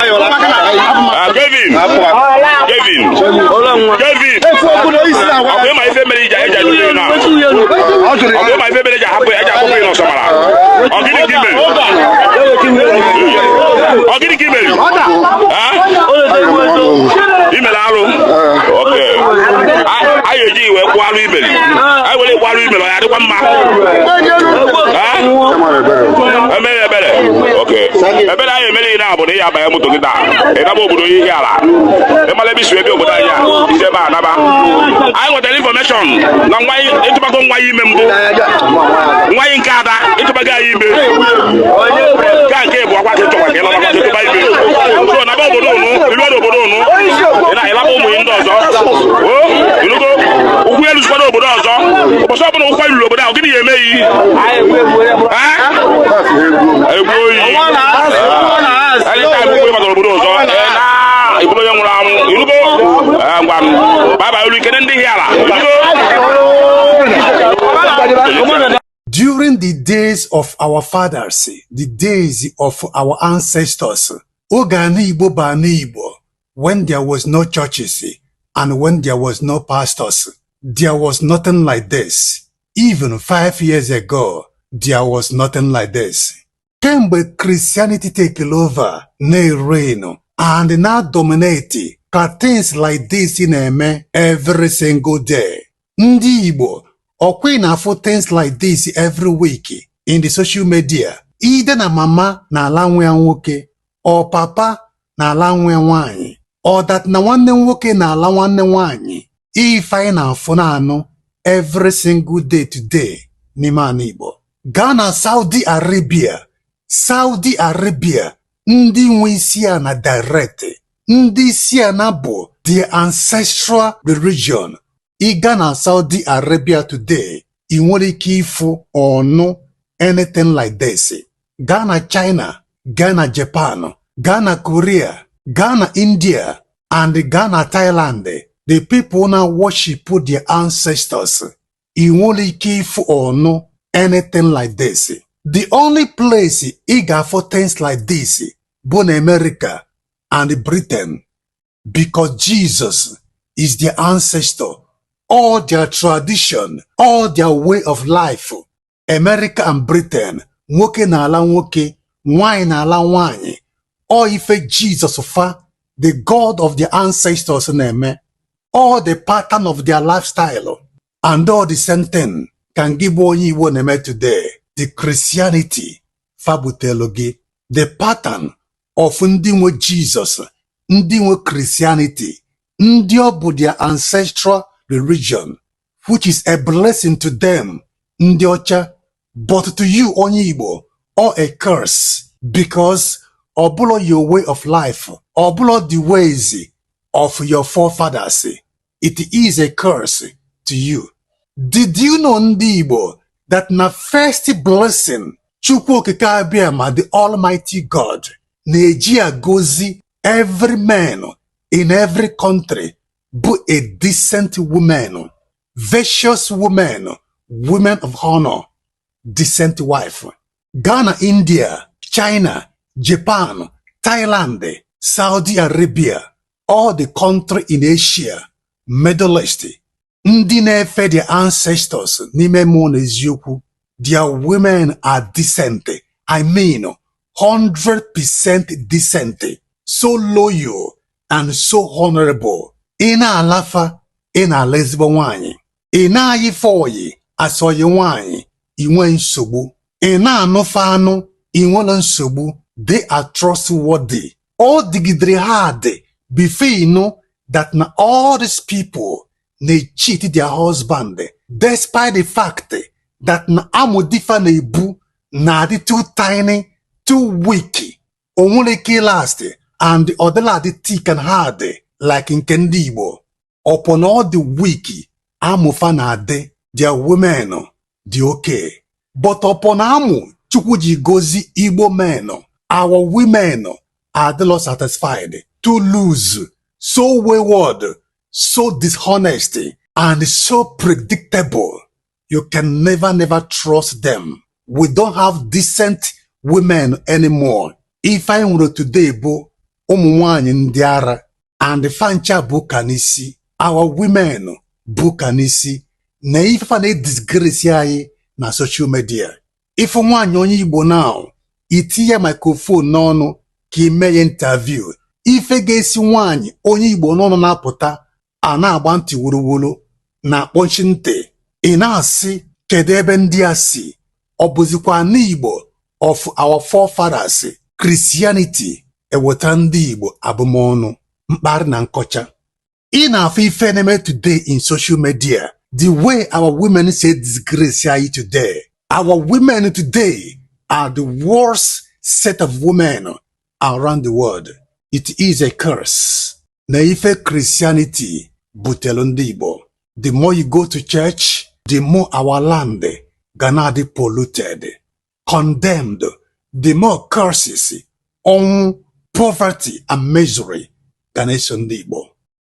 Ah, Kevin, Kevin, Kevin, ọ bụ ịma ife mere iji eji ajụ gị na ọ bụ ịma ife mere eji ahapụ eji akpọpụ gị n'Ọsọmara? Ọ gịnị ka i mere? Ọ gịnị ka i mere? Ah? I mere alụ. Okay. Anyị eji iwe kwụọ alụ imeri. Anyị were kwụọ alụ imeri, ọ ya adịkwa mma. Ah? Emere ebere. Okay. Ebere anyị emere na bụ na ị ya abanye moto gị taa, ị naba obodo ihe ala ịmala ebe isi ebe obodo anyị a isi ebe a naba. Anyị nwetara information na nwa ịtụbago nwa ya ime mbụ, nwa ya nke ada ịtụbago anyị ime ka nke bụ akwa ka ịchọkwa ka ịlọba ka ịtụba ime. So naba obodo unu, iruo n'obodo unu, ị na-ịlaba ụmụ ya ndị ọzọ. O inugo ụkwụ elu sikwa n'obodo ọzọ. Ụbọchị ọbụla ụkwụ luru obodo ahụ, gịnị ya eme yi? Egbu oyi. Anytime ụkwụ ịbatara obodo ọzọ, na ịbụrụ onye nwụrụ anwụ. Inugo? Ngwa, bye bye. Olu ikene ndị Ihiala. Inugo? During the days of our fathers, the days of our ancestors, oge ana Igbo bụ ana Igbo, when there was no churches and when there was no pastors, there was nothing like this. Even 5 years ago, there was nothing like this. Kemgbe Christianity take over, na-reign and na dominate, ka things like this na-eme every single day. Ndị Igbo, ọkwa ị na-afụ things like this every week in the social media. Ide na mama na-ala nwa ya nwoke, ọ papa na-ala nwa ya nwaanyị, ọ that na nwanne nwoke na-ala nwanne nwaanyị. Ife anyị na-afụ na-anụ every single day today n'ime ala Igbo. Gaa na Saudi Arabia, Saudi Arabia, ndị nwe isi ana direct, ndị isi ana bụ the ancestral religion. Ị gaa na Saudi Arabia today, ị nwere ike ịfụ ọnụ anything like this. Gaa na China, gaa na Japan, gaa na Korea, gaa na India and gaa na Thailand, the people na worship their ancestors, ị nwere ike ịfụ ọnụ anything like this. The only place ị ga-afụ things like this bụ na America and Britain, because Jesus is their ancestor. All their tradition, all their way of life, America and Britain, nwoke na-ala nwoke, nwanyị na-ala nwanyị, all ife Jesus fa, the God of their ancestors na-eme, all the pattern of their lifestyle, and all the same thing ka gị bụ onye Igbo na-eme today. The Christianity fa butelu gị, the pattern of ndị nwe Jesus, ndị nwe Christianity, ndị ọ bụ their ancestral religion, which is a blessing to them, ndị ọcha, but to you onye Igbo, or a curse, because ọ bụla your way of life, ọ bụla the ways of your forefathers, it is a curse to you. Did you know, ndị Igbo, that na first blessing Chukwu Okike Abịama, the Almighty God, na-eji agozi every man in every country bụ a decent woman, virtuous woman, women of honor, decent wife? Gaa na India, China, Japan, Thailand, Saudi Arabia, all the country in Asia, Middle East, ndị na-efe their ancestors n'ime mmụọ na eziokwu, their women are decent. I mean, 100% decent, so loyal and so honorable. Ị na-alafa, ị na-ala ezigbo nwanyị. Ị na-ayịfe oyi asọyị nwanyị, ị nwee nsogbu. Ị na-anụfe anụ, ị nwere nsogbu. They are trustworthy. Ọ dịgidere ha dị before you know that na all these people na-cheat their husband, despite the fact that na amụ difa na-ebu na-adị too tiny, too weak, o nwere ike last and ọ dịla adị thick and hard like nke ndị Igbo. Upon all the weak amụfa na-adị, their women dị okay. But upon amụ Chukwu ji gozi Igbo men, our women adịlọ satisfied, too loose, so wayward, so dishonest and so predictable. You can never, never trust them. We don't have decent women anymore. Ife anyị nwere today bụ Ụmụ nwanyị ndị ara and fancha bụ ụka n'isi. Our women bụ ụka n'isi na ife fa na-edisgrace anyị na social media. Ife nwaanyị onye Igbo now, itinye microphone n'ọnụ ka ime ya interview, ife ga-esi nwaanyị onye Igbo n'ọnụ na-apụta a na-agba ntị wuruwuru na-akpọchi ntị. Ị na-asị, kedu ebe ndị a si? Ọ bụzikwa n'Igbo of our forefathers? Christianity eweta ndị Igbo abụmọnụ, mkparị na nkọcha. Ị na-afụ ife na-eme today in social media, the way our women say disgrace anyị today. Our women today are the worst set of women around the world. It is a curse na ife Christianity butere ndị Igbo. The more you go to church, the more our land ga na-adị polluted, condemned, the more curses, ọnwụ, poverty and misery ga na-eso ndị Igbo.